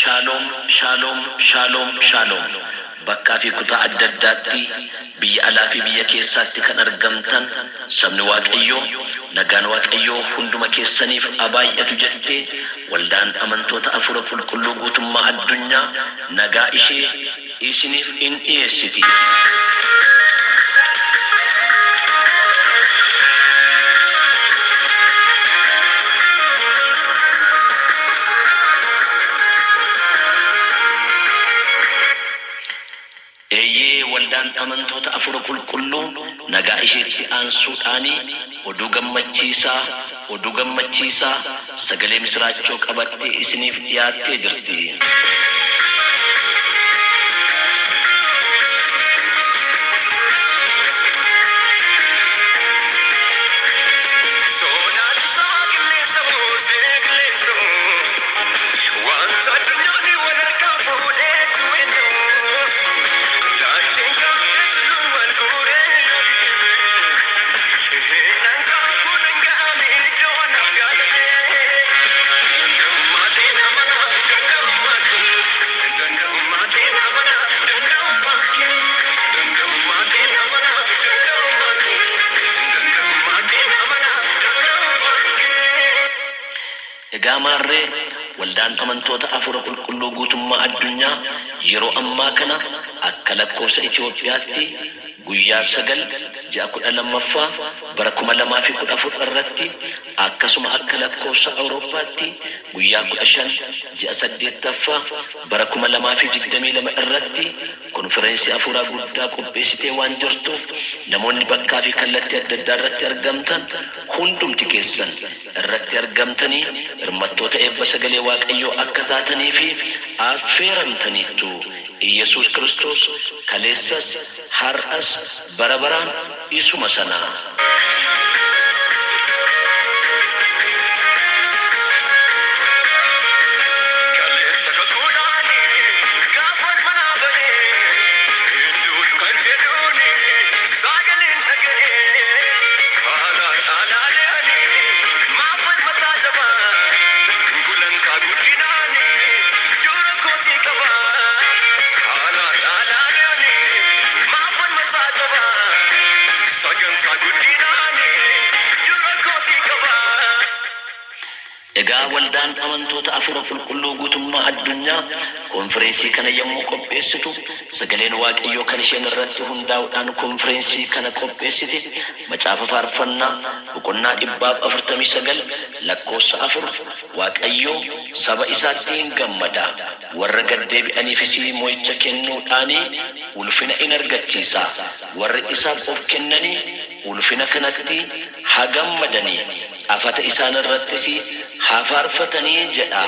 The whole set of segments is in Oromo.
Shaaloom, Shaaloom, Shaaloom, Shaaloom. Bakkaa fi kutaa adda addaatti biyya alaa fi biyya keessaatti kan argamtan sabni Waaqayyoo, nagaan Waaqayyoo hunduma keessaniif haa baay'atu jettee waldaan amantoota Hafuura Qulqulluu guutummaa addunyaa nagaa ishee isiniif in dhiyeessiti. Eeyyee, waldaan amantoota Hafuura Qulqulluu nagaa isheetti aansuudhaanii oduu gammachiisaa, oduu gammachiisaa, sagalee misiraachoo qabattee isiniif dhiyaattee jirti. Sodaachisaa qilleensa buusee qilleensu wanta addunyaani wal harkaa fuudhee du'eenyu daacheen kaafee tulluun wal guuree yoo dhibee nan kaakuu danda'ame iddoo anaaf yaadame danda'ummaa ta'e mana danda'ummaa ta'e danda'ummaa ta'e mana danda'ummaa ta'e danda'ummaa ta'e mana danda'ummaa ta'e danda'ummaa ta'e mana danda'ummaa ta'e. Egaa maarree waldaan amantoota Hafuura Qulqulluu guutummaa addunyaa yeroo ammaa kana akka lakkoofsa Itoophiyaatti guyyaa 9 ji'a 12ffaa bara 2014 irratti, akkasuma akka lakkoofsa Awurooppaatti guyyaa 15 ji'a 8ffaa bara 2022 irratti konfireensii hafuuraa guddaa qopheessitee waan jirtuuf, namoonni bakkaa fi kallattii adda addaa irratti argamtan hundumti keessan irratti argamtanii hirmattoota eebba sagalee Waaqayyoo akka taatanii fi affeeramtaniittu. Iyyasuus Kiristoos kaleessas, har'as, bara baraan isuma sana. Kaleessa kakuudhaani gaafan manaa ba'e hin duutu kan jedhuuni sagaleen dhaga'e haala alaaleani maafan mataa jabaa gulantaa guddinaani dura kootii qaba haala alaaleani maafan mataa jabaa sagantaa guddinaani dura kootii qaba. Egaa waldaan amantoota Hafuura Qulqulluu guutummaa addunyaa konfireensii kana yommuu qopheessitu, sagaleen Waaqayyoo kan isheen irratti hundaa'uudhaan konfireensii kana qopheessite Macaafa Faarfannaa boqonnaa 149 lakkoofsa 4, Waaqayyo saba isaatti in gammada, warra gad deebi'aniifis mo'icha kennuudhaan ulfina in argachiisa, warri isaaf of kennanii ulfina kanatti haa gammadanii, afata isaan irrattis haa faarfatanii jedha.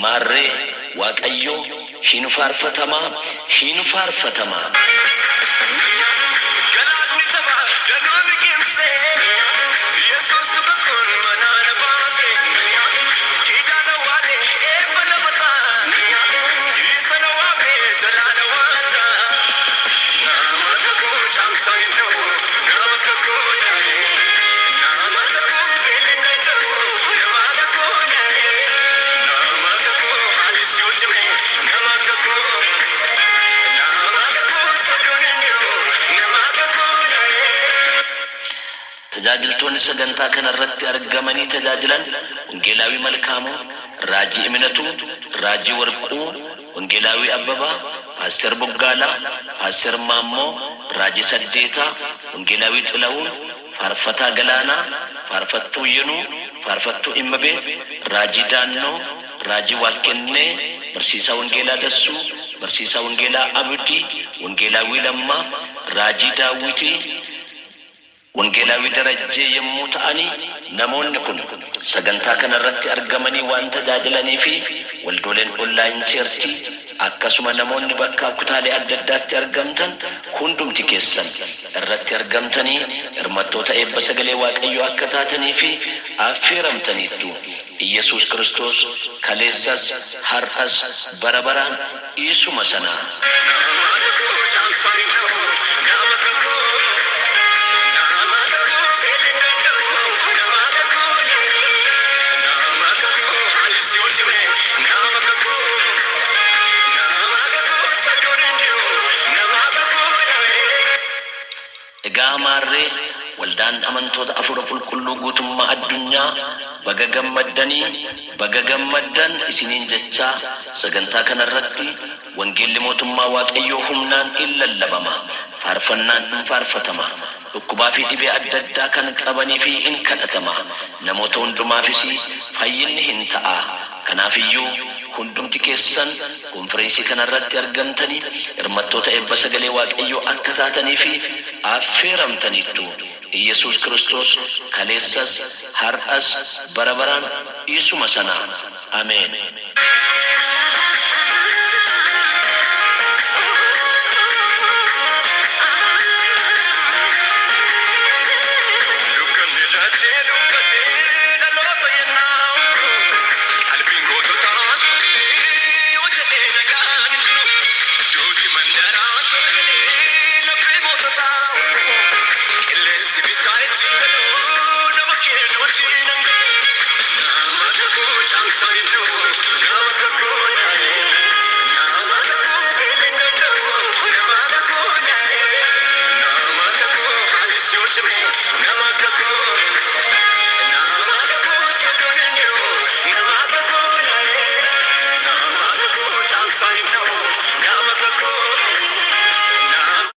Maarree Waaqayyo hin faarfatamaa, hin faarfatamaa. Galaanni sabaa danuu liqimsee Yesuus tuka kun manaa na baase Diidaa na waale eebba lafa ta'a Isa na waame jalaa na waata Nama kakuu caamsaa hin ta'u nama kakuu na'e Nama kakuu beelli danda'u nama kakuu na'e Nama kakuu haalis yoo cime nama kakuu Nama kakuu sodoon hin jiru nama kakuu na'e. Tajaajiltoonni sagantaa kana irratti argamanii tajaajilan Wangeelaawii Malkaamuu, Raajii Iminatuu, Raajii Warquu, Wangeelaawii Abbabaa, Paaster Boggaalaa, Paaster Maammoo, Raajii Saddeetaa, Wangeelaawii Xilahuun, Faarfataa Galaanaa, Faarfattuu Yenuu, Faarfattuu Immabeet, Raajii Daannoo, Raajii Waaqkennee, Barsiisaa Wangeelaa Dassuu, Barsiisaa Wangeelaa Abdii, Wangeelaawii Lammaa, Raajii Daawwitii, Wangeelaawii Darajjee yommuu ta'ani, namoonni kun sagantaa kana irratti argamanii waan tajaajilanii fi waldooleen online cheerchii akkasuma namoonni bakkaaf kutaalee adda addaatti argamtan hundumti keessan irratti argamtanii hirmattoota eebba sagalee Waaqayyoo akka taatanii fi affeeramtaniittu. Iyyasuus Kiristoos kaleessas, har'as, bara baraan isuma sana. Nama kakuu caamsaa hin ta'u nama kakuu Nama kakuu beelli hin danda'u nama kakuu nama kakuu haalis yoo cime nama kakuu Egaa maarree waldaan amantoota Afuura Qulqulluu guutummaa addunyaa baga gammaddanii, baga gammaddan isiniin jechaa, sagantaa kanarratti wangeelli mootummaa Waaqayyoo humnaan in lallabama, faarfannaan in faarfatama, dhukkubaa fi dhibee adda addaa kan qabanii fi in kadhatama, namoota hundumaafis fayyinni hin ta'a. Kanaafiyyuu hundumti keessan konfireensii kanarratti argamtanii hirmattoota eebba sagalee Waaqayyoo akka taatanii fi affeeramtaniittu. Iyyasuus Kiristoos kaleessas, har'as, bara baraan isuma sana. Ameen. Dukkanni dachee dukkatee dhaloota yennaa, qalbiin goototaa yoo jedhee nagaan hin jiru. Duuti mandaraa tolee laphee moototaa, qilleensi bittaa ittiin galuu nama kennuutti nan galu. Nama tokko caamsaa hin jiru, nama tokko naayee, nama tokko hin danda'u, nama tokko naayee, nama tokko haalli yoo cime, nama tokko.